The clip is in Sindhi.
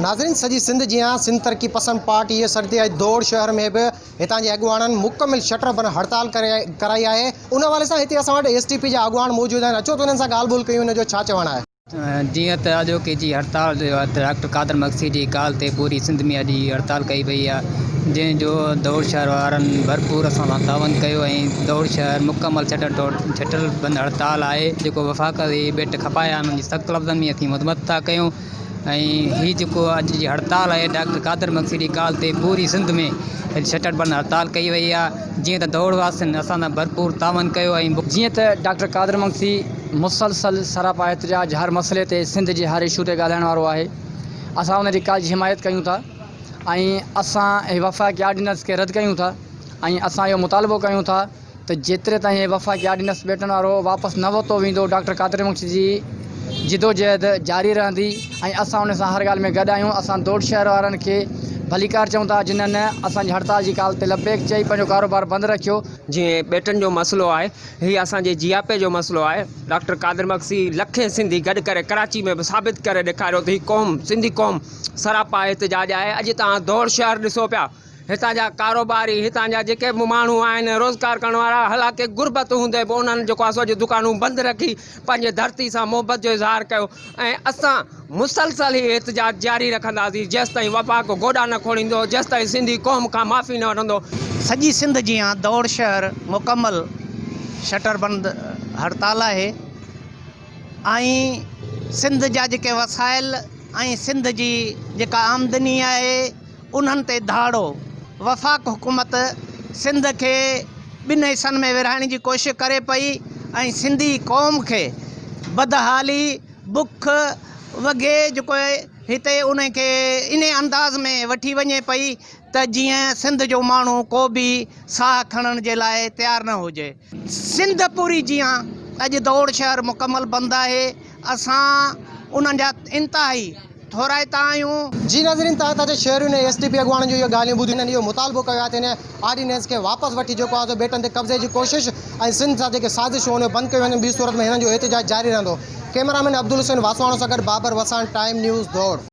ناظرين سڄي سنڌ جيان سنڌ ترقي پسند پارٽي جي سڏ تي اڄ دوڙ شهر ۾ به هتان جي اڳواڻن مڪمل شٽر بند هڙتال ڪرائي آهي ان حوالي سان هتي اسان وٽ ايس ٽي پي جا اڳواڻ موجود آهن اچو ته انهن سان ڳالهه ٻولهه ڪيون ان جو ڇا چوڻ آهي. جيئن ته اڄوڪي جي هڙتال جو آهي ته ڊاڪٽر قادر مگسي جي ڪال تي پوري سنڌ ۾ اڄ هي هڙتال ڪئي وئي آهي جنهن جو دوڙ شهر وارن ڀرپور اسان سان تعاون ڪيو ۽ دوڙ شهر مڪمل شٽر ٽوڙ شٽر بند هڙتال آهي جيڪو وفاق جي ٻيٽ کپايا آهن ان جي سخت لفظن ۾ اسين مذمت ٿا ڪيون ۽ هي جيڪو اڄ جي هڙتال آهي ڊاڪٽر قادر مگسي جي ڪال تي پوري سنڌ ۾ شٽر بند هڙتال ڪئي وئي آهي جيئن ته دوڙ واسين اسان سان ڀرپور تعاون ڪيو ۽. جيئن ته ڊاڪٽر قادر مگسي مسلسل سراپا احتجاج هر مسئلي تي سنڌ جي هر اشو تي ڳالهائڻ وارو آهي اسان ان جي ڪال جي حمايت ڪيون ٿا ۽ اسان هي وفاقي آرڊيننس کي رد ڪيون ٿا ۽ اسان اهو مطالبو ڪيون ٿا ته جيتري تائين هي وفاقي آرڊيننس ٻيٽن وارو واپس نه ورتو ويندو ڊاڪٽر قادر بخش جي جدوجهد جاري رهندي ۽ اسان ان سان هر ڳالهه ۾ گڏ آهيون اسان دوڙ شهر وارن کي ڀليڪار چئون ٿا جنھن اسان جي هڙتال جي ڪال تي لبيڪ چئي پنهنجو ڪاروبار بند رکيو. جيئن ٻيٽن جو مسئلو آهي هي اسان جي جياپي جو مسئلو آهي ڊاڪٽر قادر مگسي لکين سنڌي گڏ ڪري ڪراچي ۾ به ثابت ڪري ڏيکاريو ته هي قوم سنڌي قوم سراپا احتجاج آهي اڄ توهان دوڙ شهر ڏسو پيا هتان جا ڪاروباري، هتان جا جيڪي به ماڻهو آهن روزگار ڪرڻ وارا حالانڪه غربت هوندي به انهن جيڪو آهي سو اڄ دڪانون بند رکي پنهنجي ڌرتي سان محبت جو اظهار ڪيو ۽ اسان مسلسل هي احتجاج جاري رکنداسين جيستائين وفاق گوڏا نه کوڙيندو جيستائين سنڌي قوم کان معافي نه وٺندو. سڄي سنڌ جيان دوڙ شهر مڪمل شٽر بند هڙتال آهي ۽ سنڌ جا جيڪي وسائل ۽ سنڌ جي جيڪا آمدني آهي انهن تي ڌاڙو، وفاق حڪومت سنڌ کي ٻن حصن ۾ ورهائڻ جي ڪوشش ڪري پئي ۽ سنڌي قوم کي بدحالي، بک، وگهي جيڪو هتي ان کي انهي انداز ۾ وٺي وڃي پئي ته جيئن سنڌ جو ماڻهو ڪو به ساهه کڻڻ جي لاء تيار نه هجي. سنڌ پوري جيان اڄ دوڙ شهر مڪمل بند آهي، اسان انهن جا انتهائي ٿورائتا آهيون. جي ناظرين توهان تازي شهرين ۽ ايس ٽي پي اڳواڻن جون اهي ڳالهيون ٻڌيون هنن اهو مطالبو ڪيو آهي ته هن آرڊيننس کي واپس وٺي جيڪو آهي سو ٻيٽن تي قبضي جي ڪوشش ۽ سنڌ سان جيڪي سازشون اهي بند ڪيون وڃن ٻي صورت ۾ هنن جو احتجاج جاري رهندو ڪئميرامين عبدالحسين واسواڻو سان گڏ بابر وساڻ ٽائيم نيوز دوڙ.